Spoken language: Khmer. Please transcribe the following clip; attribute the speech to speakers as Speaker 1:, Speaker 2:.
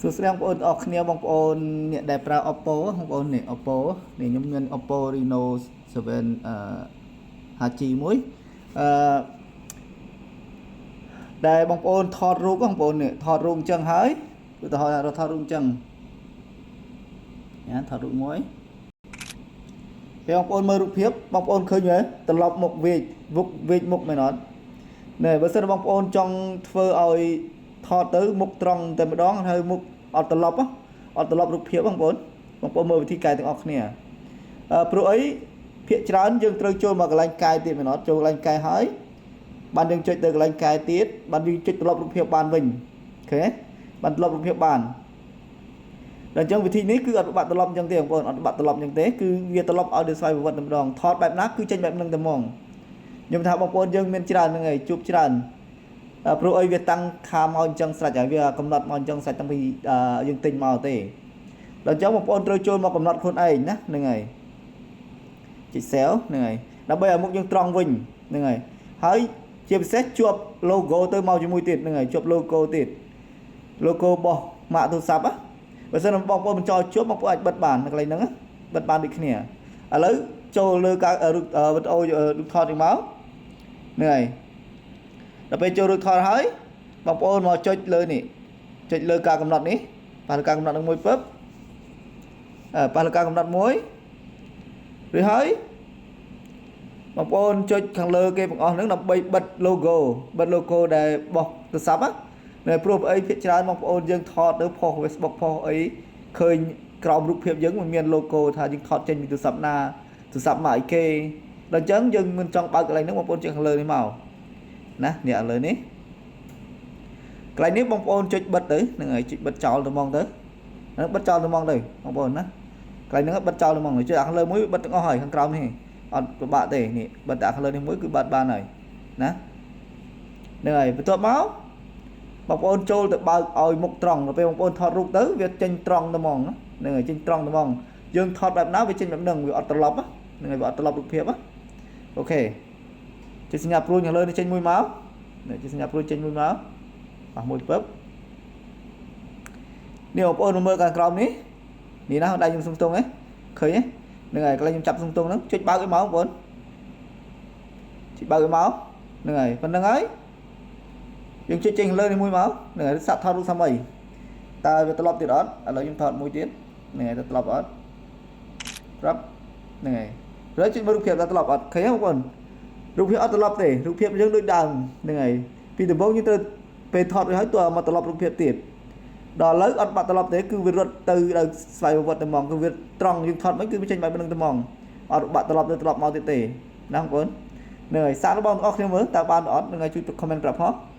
Speaker 1: សួស្តីបងប្អូនទាំងអស់គ្នាបងប្អូនអ្នកដែលប្រើ Oppo បងប្អូននេះ Oppo នេះខ្ញុំមាន Oppo Reno 7 5G មួយអឺដែលបងប្អូនថតរូបបងប្អូននេះថតរូបអញ្ចឹងហើយឧទាហរណ៍ថាថតរូបអញ្ចឹងញ៉ាថតរូបមួយពេលបងប្អូនមើលរូបភាពបងប្អូនឃើញទេត្រឡប់មុខវេកវុកវេកមុខមែនអត់ណែបើសិនបងប្អូនចង់ធ្វើឲ្យថតទៅមុខត្រង់តែម្ដងហើយមុខអត់ត្រឡប់អត់ត្រឡប់រូបភាពបងប្អូនបងប្អូនមើលវិធីកែទាំងអស់គ្នាអឺព្រោះអីភាកច្រើនយើងត្រូវចូលមកកន្លែងកែទៀតមែនអត់ចូលកន្លែងកែហើយបានយើងចុចទៅកន្លែងកែទៀតបានយើងចុចត្រឡប់រូបភាពបានវិញឃើញទេបានត្រឡប់រូបភាពបានដល់អញ្ចឹងវិធីនេះគឺអត់បាក់ត្រឡប់អញ្ចឹងទេបងប្អូនអត់បាក់ត្រឡប់អញ្ចឹងទេគឺវាត្រឡប់ឲ្យដោយស្វ័យប្រវត្តិតែម្ដងថតបែបណាគឺចេញបែបហ្នឹងតែហ្មងខ្ញុំថាបងប្អូនយើងមានច្រើនហ្នឹងហើយជួបច្រើនព្រោះអីវាតាំងខាមកអញ្ចឹងស្រេចហើយវាកំណត់មកអញ្ចឹងស្រេចតាំងពីយើងទិញមកទេដល់អញ្ចឹងបងប្អូនត្រូវចូលមកកំណត់ខ្លួនឯងណាហ្នឹងហើយចុច save ហ្នឹងហើយដើម្បីឲ្យមុខយើងត្រង់វិញហ្នឹងហើយហើយជាពិសេសជាប់ logo ទៅមកជាមួយទៀតហ្នឹងហើយជាប់ logo ទៀត logo របស់ម៉ាកទូរស័ព្ទណាបើសិនបងប្អូនមិនចោលជាប់បងប្អូនអាចបិទបាននៅកន្លែងហ្នឹងបិទបានដូចគ្នាឥឡូវចូលលើការរូបវីដេអូរូបថតនេះមកហ្នឹងហើយដល់ពេលចូលរូបថតហើយបងប្អូនមកចុចលើនេះចុចលើការកំណត់នេះប៉ះលើការកំណត់នឹងមួយពឹបអឺប៉ះលើការកំណត់មួយឬហើយបងប្អូនចុចខាងលើគេទាំងអស់ហ្នឹងដើម្បីបិទ logo បិទ logo ដែលបោះទូរស័ព្ទណានៅព្រោះអីភាគច្រើនបងប្អូនយើងថតទៅផុស Facebook ផុសអីឃើញក្រោមរូបភាពយើងมันមាន logo ថាយើងថតចេញពីទូរស័ព្ទណាទូរស័ព្ទមកអីគេដល់អញ្ចឹងយើងមិនចង់បើកកន្លែងហ្នឹងបងប្អូនចុចខាងលើនេះមកណានេះខាងលើនេះកន្លែងនេះបងប្អូនចុចបិទទៅហ្នឹងហើយចុចបិទចោលទៅហ្មងទៅហ្នឹងបិទចោលទៅហ្មងទៅបងប្អូនណាកន្លែងហ្នឹងបិទចោលទៅហ្មងចុចខាងលើមួយបិទទាំងអស់ហើយខាងក្រោមនេះអត់ពិបាកទេនេះបិទតែខាងលើនេះមួយគឺបិទបានហើយណាហ្នឹងហើយបន្ទាប់មកបងប្អូនចូលទៅបើកឲ្យមុខត្រង់ដល់ពេលបងប្អូនថតរូបទៅវាចេញត្រង់ទៅហ្មងហ្នឹងហើយចេញត្រង់ទៅហ្មងយើងថតបែបណាវាចេញបែបហ្នឹងវាអត់ត្រឡប់ហ្នឹងហើយវាអត់ត្រឡប់រូបភាពណាOK ចុចសញ្ញាព្រួញខាងលើនេះចេញមួយមកនេះចុចសញ្ញាព្រួញចេញមួយមកអស់មួយពឹបនេះបងប្អូនមើលខាងក្រោមនេះនេះណាដៃខ្ញុំសុំស្ទង់ហ៎ឃើញទេហ្នឹងហើយកន្លែងខ្ញុំចាប់សុំស្ទង់ហ្នឹងចុចបើកឲ្យមកបងប្អូនចុចបើកឲ្យមកហ្នឹងហើយប៉ុណ្្នឹងហើយយើងចុចចេញលើនេះមួយមកហ្នឹងហើយសាក់ថតរូបសាមីតើវាត្រឡប់ទៀតអត់ឥឡូវខ្ញុំថតមួយទៀតហ្នឹងហើយទៅត្រឡប់អត់ប្រាប់ហ្នឹងហើយហើយចុចមើលរូបភាពតើត្រឡប់អត់ឃើញទេបងប្អូនរូបភាពអត់ត្រឡប់ទេរូបភាពយើងដូចដើមហ្នឹងហើយពីដំបូងយើងត្រូវពេលថតរួចហើយតើមកត្រឡប់រូបភាពទៀតដល់ឥឡូវអត់បាក់ត្រឡប់ទេគឺវារត់ទៅដល់ស្វ័យប្រវត្តិតែហ្មងគឺវាត្រង់យើងថតមិនគឺវាចេញបែបហ្នឹងតែហ្មងអត់បាក់ត្រឡប់ទៅត្រឡប់មកទៀតទេណាបងប្អូនហ្នឹងហើយសាកល្បងទាំងអស់គ្នាមើលតើបានអត់ហ្នឹងហើយជួយ comment ប្រាប់ផង។